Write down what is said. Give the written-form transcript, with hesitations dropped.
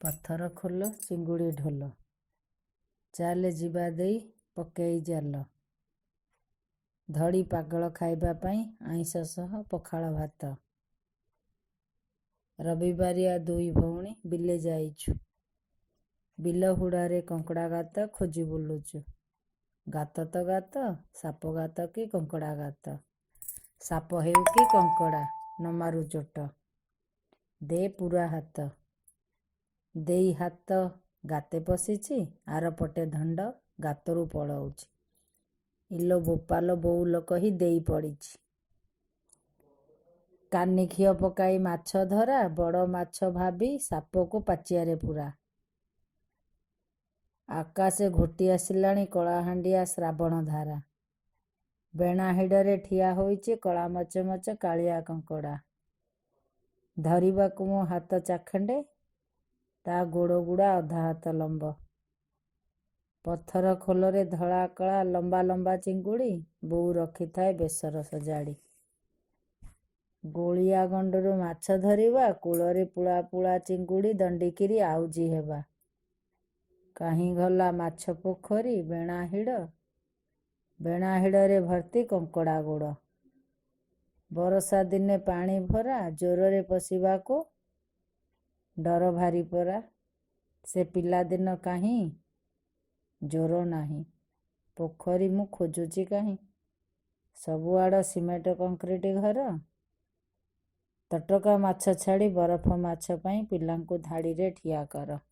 ପଥର ଖୋଲ ଚିଙ୍ଗୁଡ଼ି ଢୋଲ। ଚାଲେ ଯିବା ଦେଇ ପକେଇ ଜାଲ। ଧଡ଼ି ପାଗଳ ଖାଇବା ପାଇଁ ଆଇଁଷ ସହ ପଖାଳ ଭାତ। ରବିବାରିଆ ଦୁଇ ଭଉଣୀ ବିଲେ ଯାଇଛୁ। ବିଲ ହୁଡ଼ାରେ କଙ୍କଡ଼ା ଗାତ ଖୋଜି ବୁଲୁଛୁ। ଗାତ ତ ଗାତ, ସାପ ଗାତ କି କଙ୍କଡ଼ା ଗାତ। ସାପ ହେଉ କି କଙ୍କଡ଼ା, ନ ମାରୁ ଚୋଟ। ଦେ ପୂରା ହାତ। ଦେଇ ହାତ ଗାତେ ପଶିଛି, ଆରପଟେ ଧଣ୍ଡ ଗାତରୁ ପଳଉଛି। ଇଲୋ ବୋପାଲୋ ବୋଉଲୋ କହି ଦେଇ ପଡ଼ିଛି। କାନି ଖିଅ ପକାଇ ମାଛ ଧରା, ବଡ଼ ମାଛ ଭାବି ସାପକୁ ପାଚିଆରେ ପୂରା। ଆକାଶେ ଘୋଟି ଆସିଲାଣି କଳାହାଣ୍ଡିଆ ଶ୍ରାବଣ ଧାରା। ବେଣା ହିଡ଼ରେ ଠିଆ ହୋଇଛି କଳା ମଚମଚ କାଳିଆ କଙ୍କଡ଼ା। ଧରିବାକୁ ମୋ ହାତ ଚାଖଣ୍ଡେ, ତା' ଗୋଡ଼ଗୁଡ଼ା ଅଧା ହାତ ଲମ୍ବ। ପଥର ଖୋଲରେ ଧଳା କଳା ଲମ୍ବା ଲମ୍ବା ଚିଙ୍ଗୁଡ଼ି, ବୋଉ ରଖିଥାଏ ବେସର ସଜାଡ଼ି। ଗୋଳିଆ ଗଣ୍ଡରୁ ମାଛ ଧରିବା, କୂଳରେ ପୁଳା ପୁଳା ଚିଙ୍ଗୁଡ଼ି ଦଣ୍ଡିକିରି ଆଉଜି ହେବା। କାହିଁ ଗଲା ମାଛ ପୋଖରୀ ବେଣା ହିଡ଼, ବେଣା ହିଡ଼ରେ ଭର୍ତ୍ତି କଙ୍କଡ଼ା ଗୋଡ଼। ବରଷା ଦିନେ ପାଣି ଭରା, ଜୋରରେ ପଶିବାକୁ ଡର ଭାରି ପରା। ସେ ପିଲାଦିନ କାହିଁ, ଜୋର ନାହିଁ, ପୋଖରୀ ମୁଁ ଖୋଜୁଛି କାହିଁ? ସବୁଆଡ଼ ସିମେଣ୍ଟ କଂକ୍ରିଟ ଘର। ତଟକା ମାଛ ଛାଡ଼ି ବରଫ ମାଛ ପାଇଁ ପିଲାଙ୍କୁ ଧାଡ଼ିରେ ଠିଆ କର।